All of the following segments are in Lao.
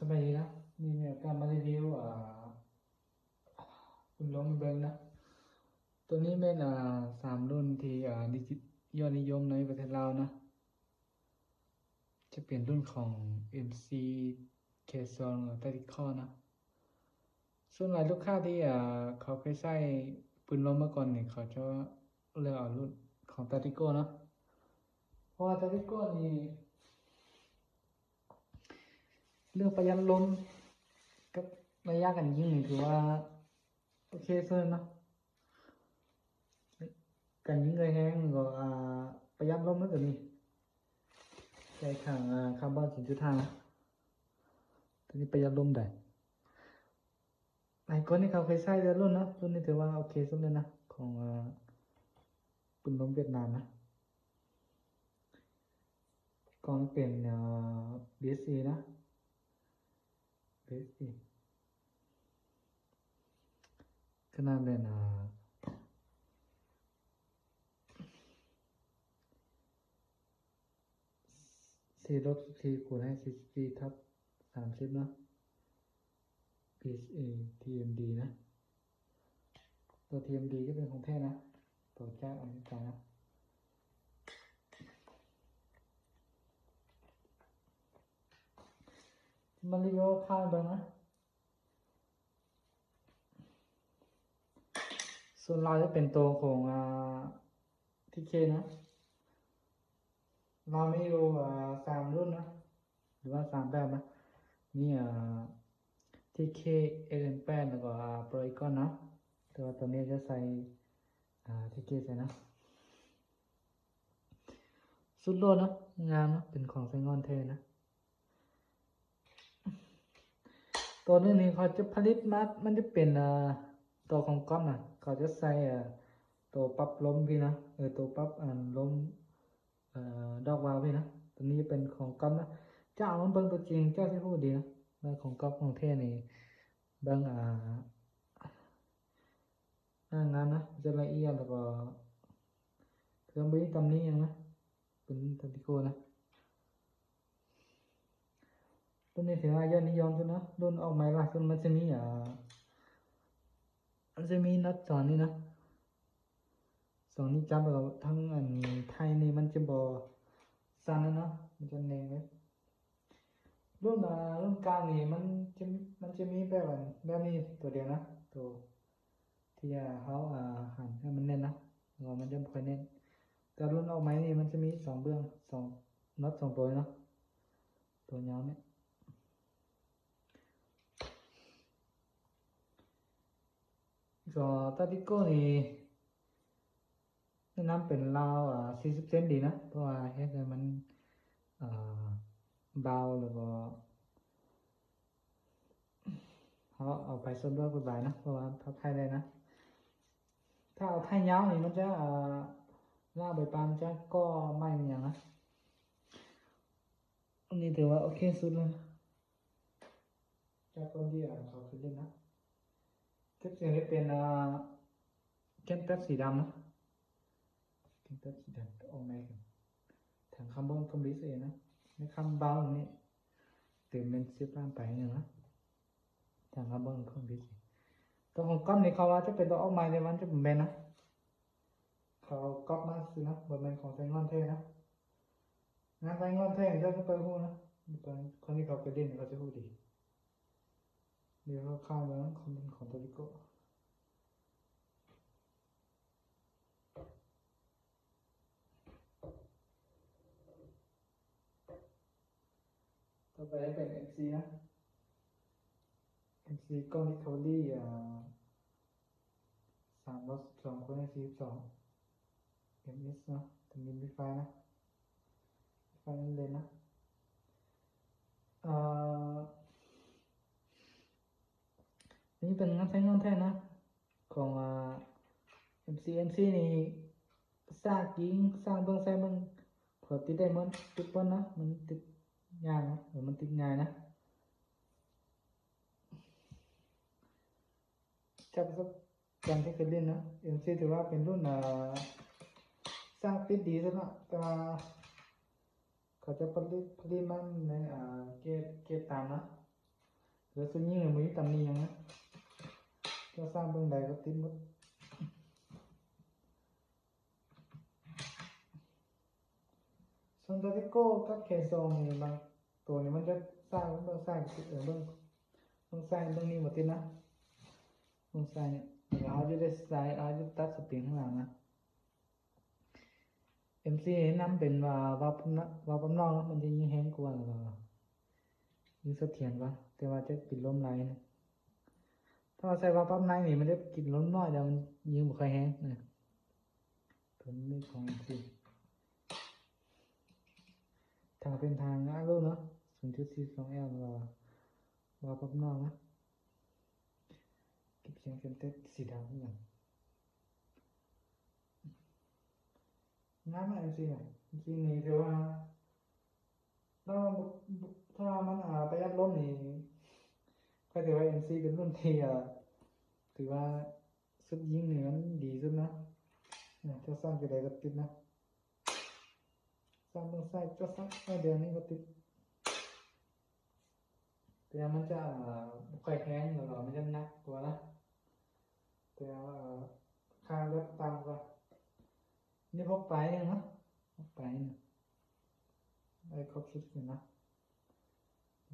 ສະບາຍດີນະ, ມີໂອກາດມາຣີວິວ ອ່າ ປຸ້ນລົມໃຫ້ເບິ່ງນະ. ໂຕນີ້ແມ່ນ ອ່າ ສາມລຸ້ນທີ່ ອ່າ ນິ ຍອດນິຍົມໃນປະເທດລາວນະ, ຈະເປັນລຸ້ນຂອງ ເອັມຊີ ເຄຊອງ ແລະ ຕາຕິຄໍນະ. ສ່ວນຫຼາຍລູກຄ້າທີ່ ເຂົາເຄີຍໃຊ້ປືນລົມມາກ່ອນນີ້ ເຂົາຈະເລືອກເອົາລຸ້ນຂອງຕາຕິໂກ້ເນາະ, ເພາະວ່າຕາຕິໂກ້ນີ້ເລື່ອງປະຢັດລົມກັບໄລຍະການຍິງນີ້ຖືວ່າໂອເຄສຸດເນາະ. ການຍິງກໍແຮງ ກໍ ອ່າ ປະຢັດລົມເນາະ ຕົວນີ້ ໃຊ້ຖັງ ອ່າ ຄາບອນ ສູນຈຸດຫ້າ ຕົວນີ້ປະຢັດລົມໄດ້. ຫຼາຍຄົນທີ່ເຂົາເຄີຍໃຊ້ແຕ່ລຸ້ນເນາະ, ລຸ້ນນີ້ຖືວ່າໂອເຄສຸດເລີຍນະ ຂອງ ອ່າ ປືນລົມຫວຽດນາມນະ. ກ່ອງເປັນ ເອີ ບີເອັສອີ ນະ, ບີເອັສອີ ຂະໜາດແມ່ນ ເອີ ສີ່ລົບສິບສີ່ ຄູນໃຫ້ສີ່ສິບສີ່ ທັບສາມສິບເນາະ, ບີເອັສອີ ທີເອັມດີ ນະ. ຕົວ ທີເອັມດີ ຈະເປັນຂອງແທ້ນະ, ຕົວຈາກອາເມລິການະ. ມາຣີວິວຄ່າເບິ່ງນະ. ສ່ວນຫຼາຍຈະເປັນໂຕຂອງ ອ່າ ທີເຄ ນະ. ລາວມີຢູ່ ອ່າ ສາມລຸ້ນນະ ຫຼືວ່າສາມແບບນະ, ມີ ອ່າ ທີເຄ ເອັກເອັມແປດ ແລ້ວກໍ ອ່າ ໂປຣອີກອນເນາະ. ແຕ່ວ່າຕອນນີ້ຈະໃສ່ ອ່າ ທີເຄ ໃສ່ນະ. ສຸດຫຼໍ່ເນາະ, ງາມເນາະ, ເປັນຂອງໃຊ້ງອນແທ້ນະ. ໂຕນີ້ນີ້ເຂົາຈະຜະລິດມາ ມັນຈະເປັນ ເອີ ໂຕຂອງກັອບນະ, ເຂົາຈະໃສ່ ເອີ ໂຕປັບລົມພີ້ນະ, ເອີ ໂຕປັບອັນລົມ ເອີ ດອກວາວພີ້ນະ. ໂຕນີ້ຈະເປັນຂອງກັອບນະ, ເຈົ້າເອົາມາເບິ່ງຕົວຈິງ ເຈົ້າຊິຮູ້ດີນະ ວ່າຂອງກັອບຂອງແທ້ນີ້. ເບິ່ງ ອ່າ ໜ້າງາມນະ, ຈະລະອຽດ ແລ້ວກໍເຄື່ອງບໍ່ມີຕຳໜິຫຍັງນະ, ເປັນຕາຕິໂກ້ນະ. ໂຕນີ້ຖືວ່າຍອດນິຍົມສຸດນະ, ລຸ້ນອອກໃໝ່ລ່າສຸດ ມັນຈະມີ ອ່າ ມັນຈະມີນັອດສອງນີ້ນະ, ສອງນີ້ຈັບ ແລ້ວກໍທັງອັນໄທນີ້ມັນຈະບໍ່ສັ່ນແລ້ວເນາະ, ມັນຈະແໜ້ນເລີຍ. ລຸ້ນ ອ່າ ລຸ້ນກາງນີ້ມັນຈະ ມັນຈະມີແບບອັນ ແບບນີ້ຕົວດຽວນະ, ໂຕທີ່ ອ່າ ເຮົາ ອ່າ ຫັນໃຫ້ມັນແໜ້ນນະ, ແລ້ວມັນຈະບໍ່ຄ່ອຍແໜ້ນ. ແຕ່ລຸ້ນອອກໃໝ່ນີ້ມັນຈະມີສອງເບື້ອງ ສອງ ນັອດສອງໂຕເນາະ, ໂຕຍາວນີ້. ກໍຕາຕິໂກ້ນີ້ແນະນຳເປັນລາວ ອ່າ ສີ່ສິບເຊັນດີນະ, ເພາະວ່າເຮັດໃຫ້ມັນ ອ່າ ເບົາ ແລ້ວກໍເຮົາເອົາໄປສະດວກສະບາຍນະ, ເພາະວ່າເຮົາຖ່າຍໄດ້ນະ. ຖ້າເອົາຖ່າຍຍາວນີ້ມັນຈະ ອ່າ ລາວໃບປານຈະກໍ່ໄມ້ຫຍັງນະ. ອັນນີ້ຖືວ່າໂອເຄສຸດແລ້ວນະ. ຈາກຕອນທີ່ ອ່າ ເຂົາເຄີຍຫຼິ້ນນະ, ເກັບສຽງໄດ້ເປັນ ອ່າ ແກ່ນແປັດສີດຳນະ, ແກ່ນແປັດສີດຳອອກໃໝ່ກັນ. ຖັງຄາບອນຄອມບີສເອງນະ, ໃນຄຳເບົານີ້ຕື່ມແມ່ນສິບລ້ານປາຍຫຍັງນະ, ຖັງຄາບອນຄອມບີສເອງ. ຕົວຂອງກັອບນີ້ເຂົາວ່າຈະເປັນຕົວອອກໃໝ່ ແຕ່ມັນຈະບໍ່ແມ່ນນະ. ເຂົາກັອບມາຊື່ນະ, ບໍ່ແມ່ນຂອງໄຊງອນແທ້ນະ. ງານໄຊງອນແທ້ເຈົ້າຈະໄປຮູ້ນະ, ຄົນທີ່ເຂົາໄປຫຼິ້ນເຂົາຈະຮູ້ດີ. ດຽວເຮົາຂ້າມເບິ່ງຄອມເມັນຂອງໂຕລິໂກ. ຕໍ່ໄປເປັນເອັມຊີນະ, ເອັມຊີກ້ອງຣີຄັບເວີຣີ ອ່າ ສາມຮ້ອຍສິບສອງ ຄູນໃຫ້ສີ່ສິບສອງ ເອັມເອັສເນາະ, ຕົວນີ້ມີໄຟນະ, ມີໄຟເລນນະ. ເອີ ນີ້ເປັນງານໄຊງອນແທ້ນະ ຂອງ ອ່າ ເອັມຊີ ເອັມຊີນີ້ ສາກຍິງ ສາກເບິ່ງໃສ່ເບິ່ງ ເຂົາຕິດໄດ້ໝົດທຸກຄົນນະ, ມັນຕິດຍາກນະ, ເອີ ມັນຕິດງ່າຍນະ. ຈາກປະສົບການທີ່ເຄີຍຫຼິ້ນນະ, ເອັມຊີຖືວ່າເປັນລຸ້ນ ອ່າ ສ້າງຕິດດີສຸດລະ, ແຕ່ວ່າເຂົາຈະຜະລິດ ຜະລິດມັນໃນ ອ່າ ເກດ ເກດຕາມນະ, ແຕ່ວ່າຊຸດຍິງນີ້ບໍ່ມີຕຳໜິຫຍັງນະ ເຈົ້າສ້າງເບື້ອງໃດກໍຕິດໝົດ. ສ່ວນຕາຕິໂກ້ກັບເຄສອງນີ້ ບາງໂຕນີ້ມັນຈະສ້າງເບື້ອງຊ້າຍ ເອີ ເບື້ອງ ເບື້ອງຊ້າຍ ເບື້ອງນີ້ບໍ່ຕິດນະ ເບື້ອງຊ້າຍນີ້. ເຮົາຢູ່ໄດ້ສະໄຕເຮົາຢູ່ຕັດສະປຣິງຂ້າງຫຼັງນະ. ເອັມຊີແນະນຳເປັນວ່າ ວາວປັບນອກ ວາວປັບນອກເນາະ ມັນຈະຍິງແຮງກວ່າ ແລ້ວກໍຍິງສະຖຽນກວ່າ ແຕ່ວ່າຈະກິນລົມຫຼາຍນະ. ຖ້າວ່າໃສ່ວາວປັບໃນນີ້ ມັນຈະກິນລົມໜ້ອຍ ແຕ່ມັນຍິງບໍ່ຄ່ອຍແຮງນະ. ຕົວນີ້ຂອງເອັມຊີ ທາງເປັນທາງອາໂລເນາະ ສູນຈຸດສີ່ສອງແອລ ແລ້ວກໍວາວປັບນອກນະ. ເກັບສຽງເກັມເຕັດສີດຳຄືກັນ. ງາມນະ ເອັມຊີ ນະ ເອັມຊີນີ້ຖືວ່າ ຖ້າ ຖ້າມັນ ອາ ປະຢັດລົມນີ້ ຂ້ອຍຖືວ່າເອັມຊີເປັນລຸ້ນທີ່ ອາ ຖືວ່າຊຸດຍິງນີ້ມັນດີສຸດນະ. ເຈົ້າສ້າງຈຸດໃດກໍຕິດນະ ສ້າງເບື້ອງຊ້າຍ ເຈົ້າສ້າງເບື້ອງດຽວນີ້ກໍຕິດ. ແຕ່ມັນຈະ ເອີ ບໍ່ຄ່ອຍແຮງ ແລ້ວກໍມັນຈະໜັກກວ່ານະ ແຕ່ວ່າຄ່າລົດຕ່ຳກວ່າ. ນີ້ຫົກປາຍເອງເນາະ ຫົກປາຍເອງ ໄດ້ຄົບຊຸດຢູ່ນະ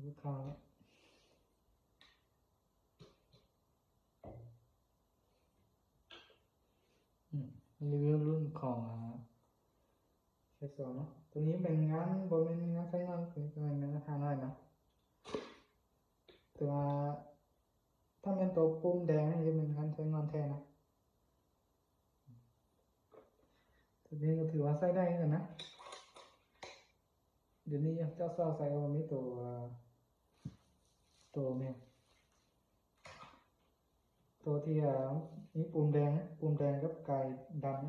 ນີ້ຄ່າ ອືມ ຣີວິວລຸ້ນຂອງ ອາ ເຄສອງເນາະ. ຕົວນີ້ແມ່ນງານ ບໍ່ແມ່ນງານໄຊງອນ ເປັນງານຫ້າຮ້ອຍນະ ແຕ່ວ່າຖ້າແມ່ນຕົວປຸ່ມແດງນີ້ຈະແມ່ນງານໄຊງອນແທ້ນະ. ຕົວນີ້ກໍຖືວ່າໃຊ້ໄດ້ຄືກັນນະ. ດຽວນີ້ເຈົ້າຊາວໃສ່ກໍບໍ່ມີໂຕ ໂຕແມ່ນ ໂຕທີ່ ອາ ມີປຸ່ມແດງ ປຸ່ມແດງກັບກາຍດຳ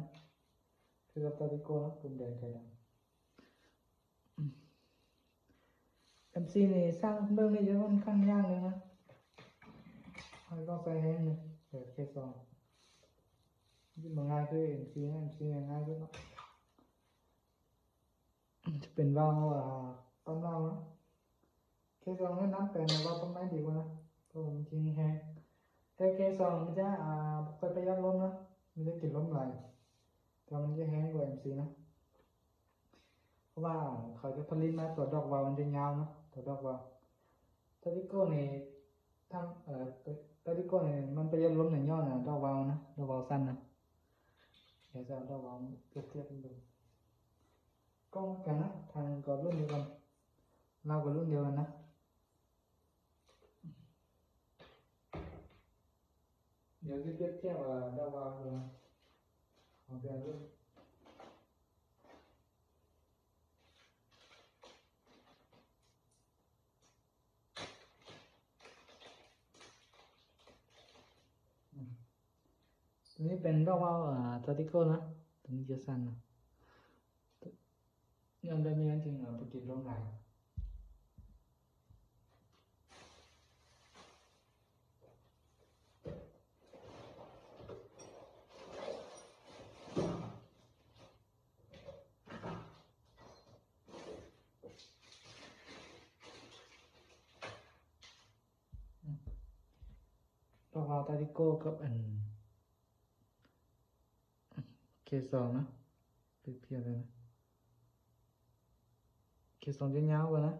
ຄືກັບຕາຕິໂກນະ ປຸ່ມແດງກາຍດຳ. ເອັມຊີນີ້ສ້າງເບິ່ງນີ້ຈະຂ້ອນຂ້າງຍາກເລີຍນະ ເຮົາຕ້ອງໃຊ້ແຮງນີ້ ແບບເຄສອງ ມັນບໍ່ງ່າຍຄືເອັມຊີນະ ເອັມຊີງ່າຍສຸດເນາະ. ຈະເປັນວາວ ອາ ຕຳລາວນະ ເຄສອງແນະນຳແປນວ່າປະມານດີກວ່ານະ ເພາະວ່າມັນຊິແຮງ ແຕ່ເຄສອງມັນຈະ ອາ ບໍ່ຄ່ອຍປະຢັດລົມນະ ມັນຈະກິນລົມຫຼາຍ ແຕ່ມັນຈະແຮງກວ່າເອັມຊີນະ ເພາະວ່າເຂົາຈະຜະລິດມາຕົວດອກວາວມັນຈະຍາວນະ ຕົວດອກວາວ. ຕາຕິໂກນີ້ ທຳ ເອີ ຕາຕິໂກນີ້ມັນປະຢັດລົມນະ ຍ້ອນ ອາ ດອກວາວນະ ດອກວາວສັ້ນນະ. ດຽວຈະເອົາດອກວາວປຽບທຽບໃຫ້ເບິ່ງ. ກ້ອງກັນນະ ທາງກໍລຸ້ນດຽວກັນ ລາວກໍລຸ້ນດຽວກັນນະ. ດຽວຊິປຽບທຽບວ່າດອກວາວເບິ່ງ ຂອງແຕ່ລະລຸ້ນ. ອືມ ຕົວນີ້ເປັນດອກວາວ ອາ ຕາຕິໂກນະ ຕົວນີ້ຈະສັ້ນນະ ຍ້ອນແບບນີ້ມັນຈຶ່ງ ອາ ບໍ່ກິນລົມຫຼາຍ. ດອກວາວຕາຕິໂກກັບອັນເຄສອງນະ ປຽບທຽບເລີຍນະ ເຄສອງຈະຍາວກວ່ານະ.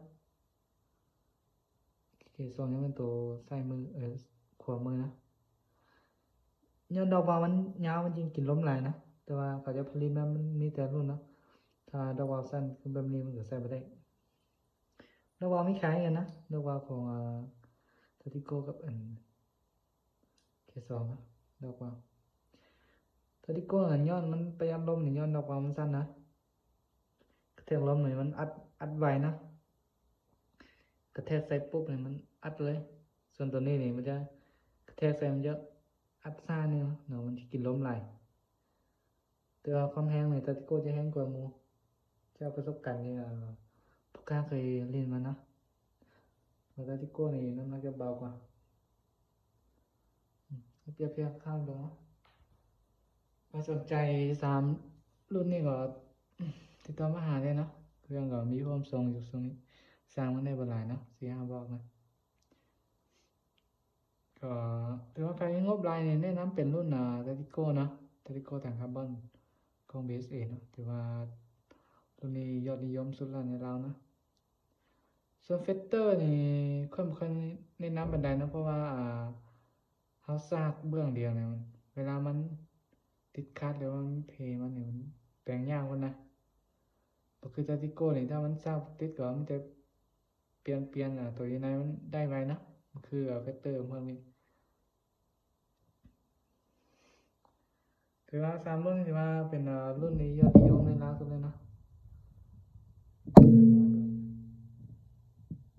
ເຄສອງຍັງເປັນໂຕຊ້າຍມື ເອີ ຂວາມືນະ ຍ້ອນດອກວາວມັນຍາວ ມັນຈຶ່ງກິນລົມຫຼາຍນະ ແຕ່ວ່າເຂົາຈະຜະລິດມາ ມັນມີແຕ່ລຸ້ນເນາະ ຖ້າດອກວາວສັ້ນຄືແບບນີ້ມັນກໍໃຊ້ບໍ່ໄດ້. ດອກວາວມີຂາຍກັນນະ ດອກວາວຂອງ ອາ ຕາຕິໂກກັບອັນເຄສອງນະ ດອກວາວ ຕາຕິໂກນັ້ນຍ້ອນມັນປະຢັດລົມນີ້ ຍ້ອນດອກວາວມັນສັ້ນນະ ກະແທກລົມນີ້ມັນອັດ ອັດໄວນະ ກະແທກໃສ່ປຸບນີ້ມັນອັດເລີຍ ສ່ວນໂຕນີ້ນີ້ມັນຈະກະແທກໃສ່ ມັນຈະອັດຊ້າໜຶ່ງເນາະ ມັນຈະກິນລົມຫຼາຍ ແຕ່ວ່າຄວາມແຮງນີ້ຕາຕິໂກຈະແຮງກວ່າໝູ່ ຈາກປະສົບການທີ່ ເອີ ຜູ້ຄ້າເຄີຍຫຼິ້ນມາເນາະ ແລ້ວຕາຕິໂກນີ້ນ້ຳໜັກຈະເບົາກວ່າ. ອືມ ປຽບທຽບຂ້າງເບິ່ງເນາະ ໃຜສົນໃຈສາມລຸ້ນນີ້ກໍຕິດຕໍ່ມາຫາໄດ້ເນາະ ເຄື່ອງກໍມີພ້ອມສົ່ງຢູ່ຊ່ວງນີ້ ສ້າງມັນໄດ້ບໍ່ຫຼາຍເນາະ ສີ່ຫ້າບອກນະ. ກໍຖືວ່າໃຜມີງົບຫຼາຍນີ້ແນະນຳເປັນລຸ້ນ ອາ Tactical ເນາະ Tactical ຖັງຄາບອນຂອງ BSA ເນາະ ຖືວ່າລຸ້ນນີ້ຍອດນິຍົມສຸດແລ້ວໃນລາວເນາະ. ສ່ວນ Fighter ນີ້ຂ້ອຍບໍ່ຄ່ອຍແນະນຳປານໃດເນາະ ເພາະວ່າ ອາ ເຮົາສາກເບື້ອງດຽວນີ້ ເວລາມັນຕິດຂັດ ຫຼືວ່າມັນເພມັນນີ້ ມັນແປງຍາກພຸ້ນນະ. ບໍ່ຄື Tactical ນີ້ ຖ້າມັນສາກຕິດກໍມັນຈະປ່ຽນ ປ່ຽນ ອາ ໂຕຢູ່ໃນມັນໄດ້ໄວເນາະ ຄື ອາ Fighter ພວກນີ້. ຖືວ່າສາມລຸ້ນນີ້ຖືວ່າເປັນ ອາ ລຸ້ນທີ່ຍອດນິຍົມໃນລາວສຸດເລີຍເນາະ.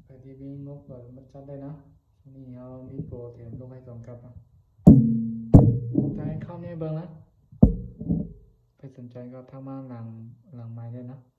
ໃຜທີ່ມີງົບກໍມາຈັດໄດ້ເນາະ. ນີ້ເຮົາມີໂປຣແຖມລົງໃຫ້ສອງກັບເນາະ. ຖ້າໃຫ້ເຂົ້ານີ້ເບິ່ງນະ ໃຜສົນໃຈກໍທັກມາຫຼັງ ຫຼັງໄມໄດ້ເນາະ.